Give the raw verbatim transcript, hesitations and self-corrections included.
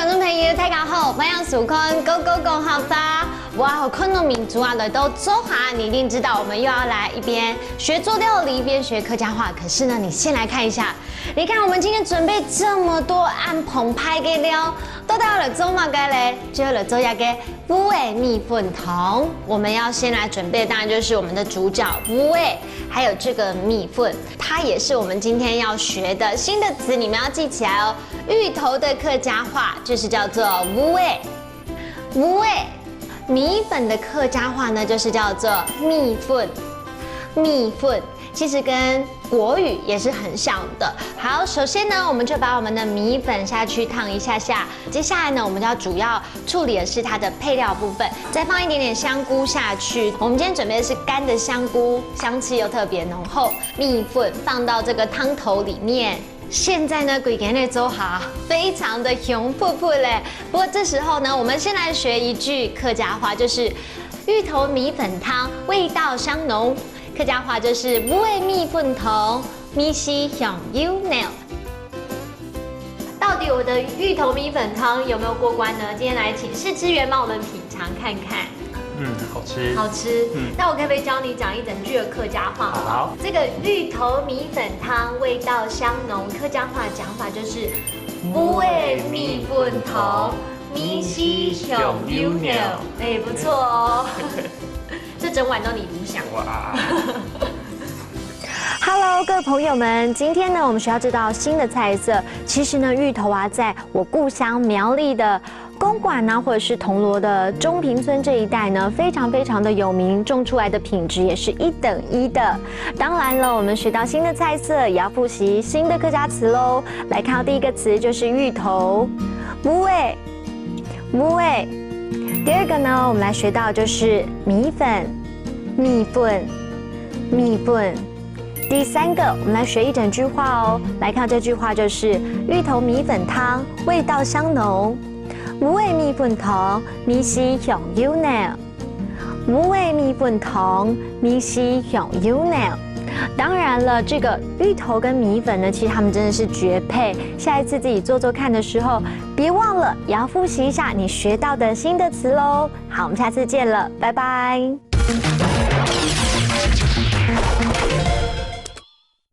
观众朋友，大家好，欢迎收看《Go Go 讲客话》。哇，看到明珠啊，来到做客，你一定知道我们又要来一边学做料理，一边学客家话。可是呢，你先来看一下，你看我们今天准备这么多恁澎湃的料，到底要来做么个嘞？就要来做一个烏鸡米粉汤。我们要先来准备，当然就是我们的主角乌鸡，还有这个米粉，它也是我们今天要学的新的词，你们要记起来哦。芋头的客家话就是叫做乌鸡。 乌鸡。米粉的客家话呢，就是叫做米粉。米粉其实跟国语也是很像的。好，首先呢，我们就把我们的米粉下去烫一下下。接下来呢，我们就要主要处理的是它的配料部分，再放一点点香菇下去。我们今天准备的是干的香菇，香气又特别浓厚。米粉放到这个汤头里面， 现在呢，规个个做下非常的香噴噴嘞。不过这时候呢，我们先来学一句客家话，就是芋头米粉汤，味道香浓。客家话就是乌鸡米粉汤，米丝香又濃。到底我的芋头米粉汤有没有过关呢？今天来请试吃员帮我们品尝看看。 嗯，好吃。好吃。嗯。那我可不可以教你讲一整句的客家话？好。这个芋头米粉汤味道香浓，客家话讲法就是乌鸡米粉汤，米丝香又濃。哎，不错哦。这整碗都你独享。哇。Hello，各位朋友们，今天呢，我们学到这道新的菜色。其实呢，芋头啊，在我故乡苗栗的公馆啊，或者是铜锣的中平村这一带呢，非常非常的有名，种出来的品质也是一等一的。当然了，我们学到新的菜色，也要复习新的客家词喽。来看到第一个词就是芋头，乌鸡，乌鸡。第二个呢，我们来学到就是米粉，米粉，米粉。第三个，我们来学一整句话哦。来看这句话就是芋头米粉汤，味道香浓。 乌鸡米粉湯，米絲香又濃。烏雞米粉湯，米絲香又濃。当然了，这个芋头跟米粉呢，其实它们真的是绝配。下一次自己做做看的时候，别忘了也要复习一下你学到的新的词哦。好，我们下次见了，拜拜。